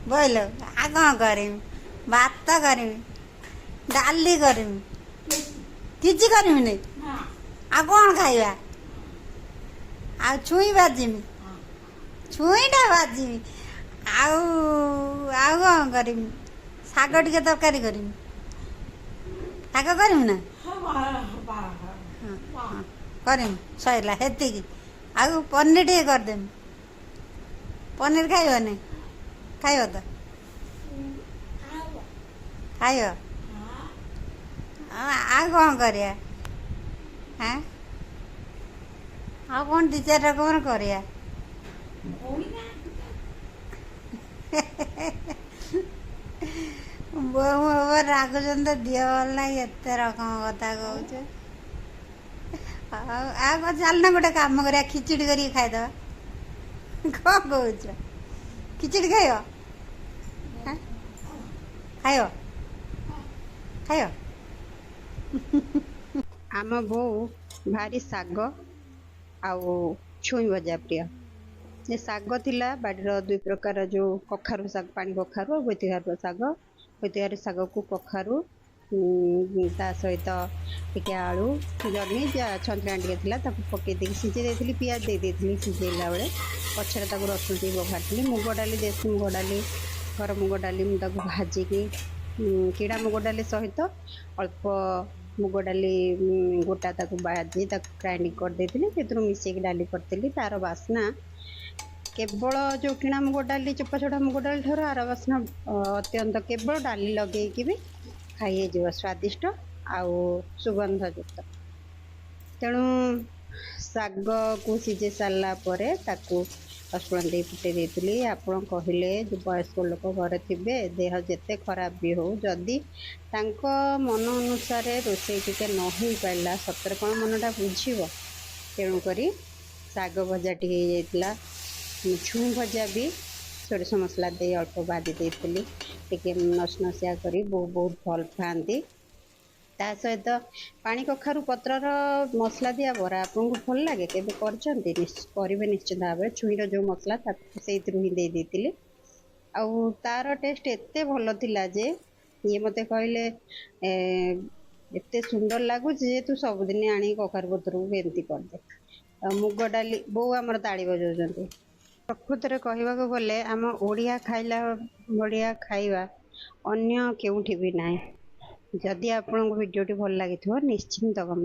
ବୋଇଲ ଆଉ କ'ଣ କରିମି? ଭାତ କରିମି, ଡାଲି କରିମି, କିଛି କରିମିନି। ଆଉ କ'ଣ ଖାଇବା? ଆଉ ଛୁଇଁ ଭାଜିମି, ଛୁଇଁଟା ଭାଜିମି। ଆଉ ଆଉ କ'ଣ କରିମି? ଶାଗ ଟିକେ ତରକାରୀ କରିମି। ଶାଗ କରିମି ନା? ହଁ, କରିମି। ସଇଲା ହେତିକି। ଆଉ ପନିର ଟିକେ କରିଦେମି। ପନିର ଖାଇବନି? ଖାଇବ ତ? ଖାଇବ। ଆଉ କ'ଣ କରିବା? ହାଁ, ଆଉ କ'ଣ ଦୁଇ ଚାରି ରକମର କରିବା। ବୋଉ ମୋ ଉପରେ ରାଗୁଛନ୍ତି ତ, ଦିହ ଭଲ ନାହିଁ, ଏତେ ରକମ କଥା କହୁଛ। ଆଉ ଆଉ କ'ଣ? ଚାଲୁନା ଗୋଟେ କାମ କରିବା, ଖିଚୁଡ଼ି କରିକି ଖାଇଦେବା। କ'ଣ କହୁଛ? ଖିଚୁଡ଼ି ଖାଇବ? ଖାଇବ, ଖାଇବ। ଆମ ବୋଉ ଭାରି ଶାଗ ଆଉ ଛୁଇଁ ଭଜା ପ୍ରିୟ। ଏ ଶାଗ ଥିଲା ବାଡ଼ିର ଦୁଇ ପ୍ରକାର, ଯେଉଁ କଖାରୁ ଶାଗ, ପାଣି କଖାରୁ ଆଉ ବୋଇତିକାରୁ ଶାଗ। ବୋଇତିକାରୁ ଶାଗକୁ କଖାରୁ, ତା ସହିତ ଟିକେ ଆଳୁ, ଜହ୍ନି, ଛଞ୍ଚଣା ଟିକେ ଥିଲା, ତାକୁ ପକେଇ ଦେଇକି ସିଝେଇ ଦେଇଥିଲି। ପିଆଜ ଦେଇ ଦେଇଥିଲି ସିଝେଇଲା ବେଳେ। ପଛରେ ତାକୁ ରସୁଣ ଟିକେ ବଘାରିଥିଲି। ମୁଗ ଡାଲି, ଦେଶୀ ମୁଗ ଡାଲି, ଘର ମୁଗ ଡାଲି, ମୁଁ ତାକୁ ଭାଜିକି, କିଣା ମୁଗ ଡାଲି ସହିତ ଅଳ୍ପ ମୁଗ ଡାଲି ଗୋଟା, ତାକୁ ଭାଜି ତାକୁ ଗ୍ରାଇଣ୍ଡିଙ୍ଗ କରିଦେଇଥିଲି। ସେଥିରୁ ମିଶେଇକି ଡାଲି କରିଥିଲି। ତା'ର ବାସ୍ନା କେବଳ ଯେଉଁ କିଣା ମୁଗ ଡାଲି, ଚୋପା ଛଡ଼ା ମୁଗ ଡାଲି ଠାରୁ ଆର ବାସ୍ନା ଅତ୍ୟନ୍ତ। କେବଳ ଡାଲି ଲଗେଇକି ବି ଖାଇ ହେଇଯିବ, ସ୍ୱାଦିଷ୍ଟ ଆଉ ସୁଗନ୍ଧଯୁକ୍ତ। ତେଣୁ ଶାଗକୁ ସିଝେଇ ସାରିଲା ପରେ ତାକୁ ରସୁଣ ଦେଇ ଫୁଟେଇ ଦେଇଥିଲି। ଆପଣ କହିଲେ ଯେଉଁ ବୟସ୍କ ଲୋକ ଘରେ ଥିବେ, ଦେହ ଯେତେ ଖରାପ ବି ହଉ, ଯଦି ତାଙ୍କ ମନ ଅନୁସାରେ ରୋଷେଇ ଟିକେ ନ ହେଇପାରିଲା, ସତରେ କ'ଣ ମନଟା ବୁଝିବ? ତେଣୁକରି ଶାଗ ଭଜା ଟିକେ ହେଇଯାଇଥିଲା। ଛୁଇଁ ଭଜା ବି ସୋରିଷ ମସଲା ଦେଇ ଅଳ୍ପ ଭାଜି ଦେଇଥିଲି, ଟିକେ ନସନସିଆ କରି। ବୋଉ ବହୁତ ଭଲ ପାଆନ୍ତି। ତା ସହିତ ପାଣି କଖାରୁ ପତ୍ରର ମସଲା ଦିଆ ବରା ଆପଣଙ୍କୁ ଭଲ ଲାଗେ? କେବେ କରିଛନ୍ତି? କରିବେ ନିଶ୍ଚିନ୍ତ ଭାବରେ। ଛୁଇଁର ଯେଉଁ ମସଲା, ତାକୁ ସେଇଥିରୁ ହିଁ ଦେଇ ଦେଇଥିଲି ଆଉ ତାର ଟେଷ୍ଟ ଏତେ ଭଲ ଥିଲା ଯେ ଇଏ ମୋତେ କହିଲେ, ଏତେ ସୁନ୍ଦର ଲାଗୁଛି ଯେ ତୁ ସବୁଦିନ ଆଣିକି କଖାରୁ ପତ୍ରକୁ ଏମିତି କରିଦେ। ଆଉ ମୁଗ ଡାଲି, ବୋଉ ଆମର ତାଳି ବଜାଉଛନ୍ତି। ପ୍ରକୃତରେ କହିବାକୁ ଗଲେ ଆମ ଓଡ଼ିଆ ଖାଇଲା ଭଳିଆ ଖାଇବା ଅନ୍ୟ କେଉଁଠି ବି ନାହିଁ। ଯଦି ଆପଣଙ୍କୁ ଭିଡ଼ିଓଟି ଭଲ ଲାଗିଥିବ, ନିଶ୍ଚିନ୍ତ କମେଣ୍ଟ